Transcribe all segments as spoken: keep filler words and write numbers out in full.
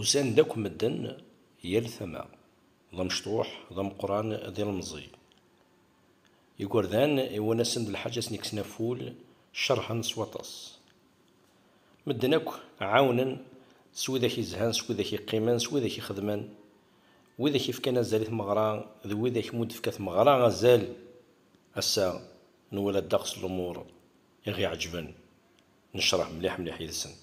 Usan-d akk medden, yal tama, d amecṭuḥ, d ameqqran, d ilemẓi. Igerdan iwanasen d lḥaǧa asen-ikksen aful, cerḥen s waṭas. Medden akk ɛawnen s widak izhan, s widak iqqimen, s widak ixedmen, widak ifkan azal i tmeɣra, d widak mu d-tefka tmeɣra azal. Ass-a, nwala ddeqs n lumuṛ i ɣ-iɛeǧben, necreḥ mliḥ mliḥ yid-sen.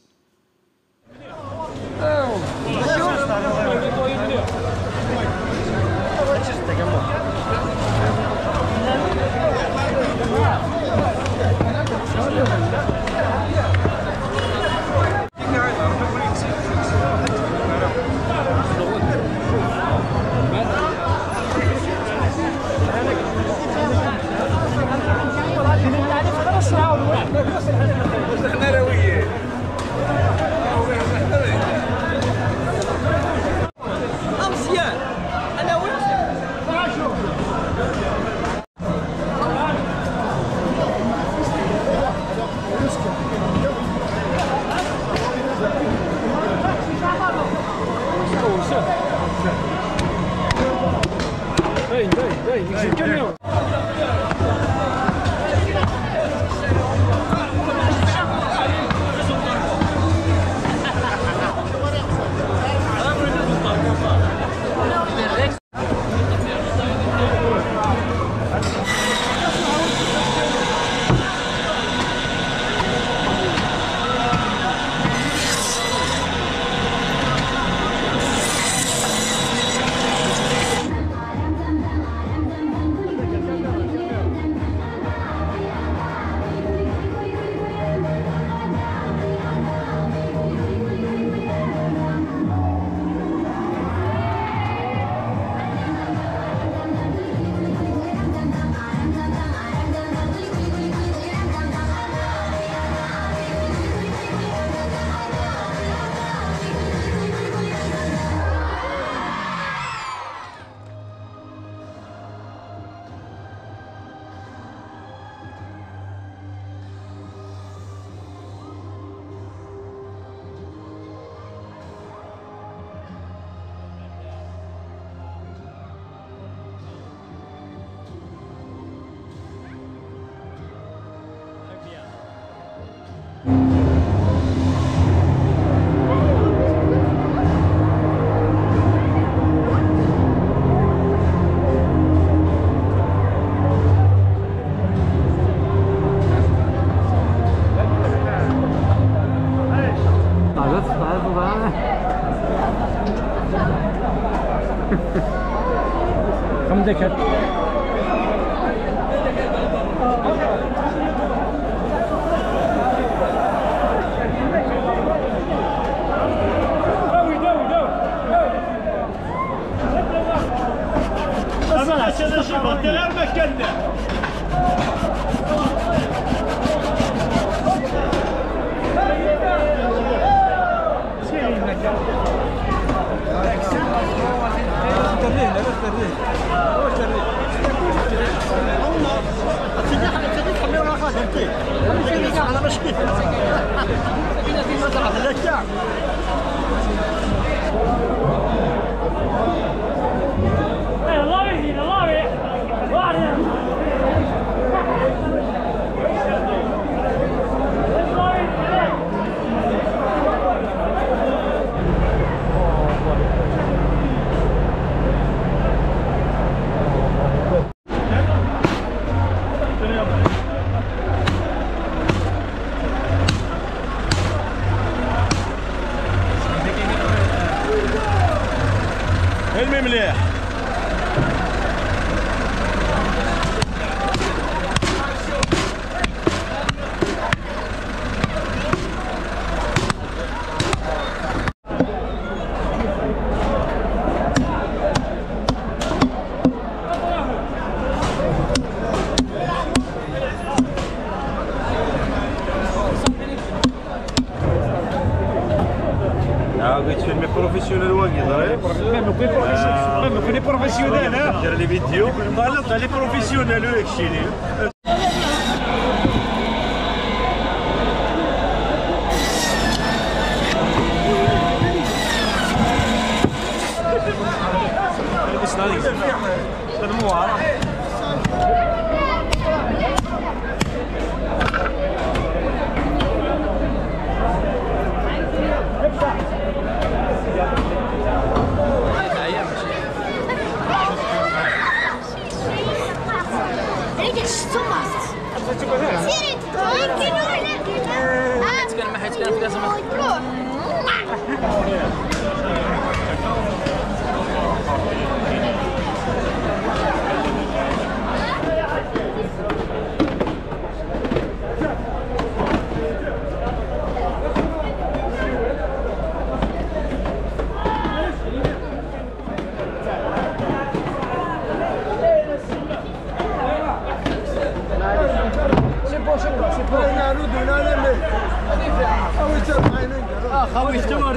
Helmi mliḥ. Ah, oui, tu fais mes professionnels, ouais, guide, ouais. Même que les professionnels, même que les professionnels, hein. Faire les vidéos. Voilà, t'as les professionnels, eux, chez les. C'est bon, c'est bon, c'est bon. Ah oui, c'est bon. Ah, ah oui, c'est bon.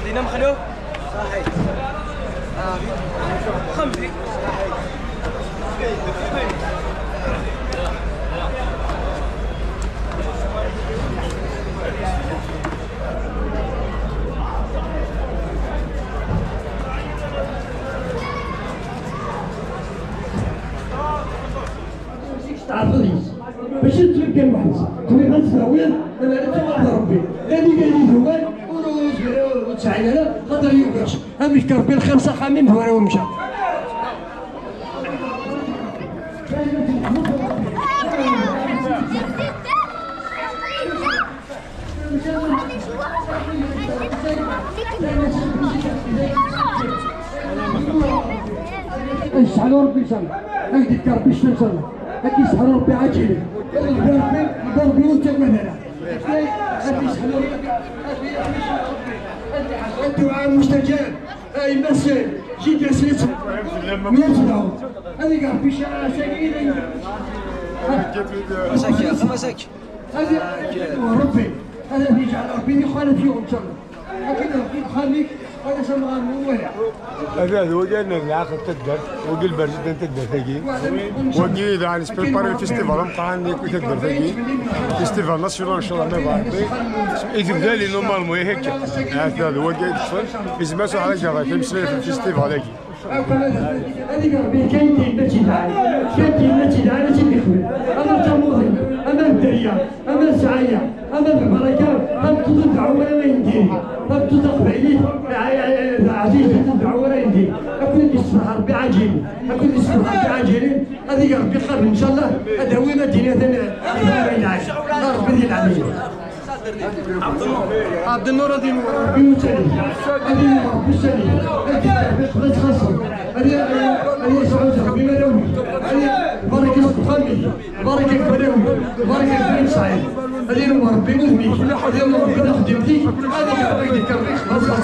دينا مخلوف. صحيح. آه. خمسة. تعرفنيش. ماشي تكون كان وحدك. تبغي غير تداوير، أنا لا تبغى ربي. لا دي قال لي دوال، ونوز، وتسعين أنا، خاطر يوم كاش. أمي كربي الخمسة خامين هو راه مشى. شحال ربي سنة، هاك ديك ربي شنو سنة، هاك يسحر ربي عاجلي. ربي، ربي وانت مثلا. هاك يسحر ربي، هاك يسحر ربي. الدعاء مستجاب. اي بس جيت اسيت. مية دولار. هذه قاعد في شارع سعيد. مساك يا اخي، مساك. هذه ربي، هذا اللي جعل ربي يخالف فيهم ان شاء الله. لكن ربي يخليك، هذا سمعان مو ولا. هذا هو ديالنا العقل تدار، وقل برزيد انت الدرتاجي. وقيل عن سبيبار الفيستيفال مقران اللي كنت الدرتاجي. فيستيفال ناسيونال ان شاء الله ما يبغى ربي. اذا ذالي نورمالمون هيك. هذا هو قاعد يدخل. اذا ما سوى على جرى في مسؤوليه في الفيستيفال هيك. هذيك ربي كاين دين ماشي دعاء، كاين دين ماشي دعاء ماشي دخل. اما تموضي، اما الدريه، اما السعيه. Tabaraka, tameṭṭut ur tɛewwel ara ayen diri. Tameṭṭut taqbaylit, ɛzizet ur tɛewwel ara ayen diri. Akked i d-yessefreḥ Rebbi ɛaǧil. Akked i d-yessefreḥ Rebbi ɛaǧilin. Ad ig Rebbi xir, ncallah. Ad d-awin ad d-yini atan, atan Rebbi di leɛli. Rebbi di leɛli. Ɛebdennur ad yini Rebbi usali. Ad yini Rebbi usali. Ad yini Rebbi qbel txaṣṣem. Ad yini, ad yini Rebbi marawi. Ad yini barek-as uxxam-ik. Barek-ak fell-awen, barek-ak fell-awen Saɛid. Ad yili Rebbi udem-ik, ad yili Rebbi taxeddimt-ik, ad yili Rebbi deg rrix, bas xas.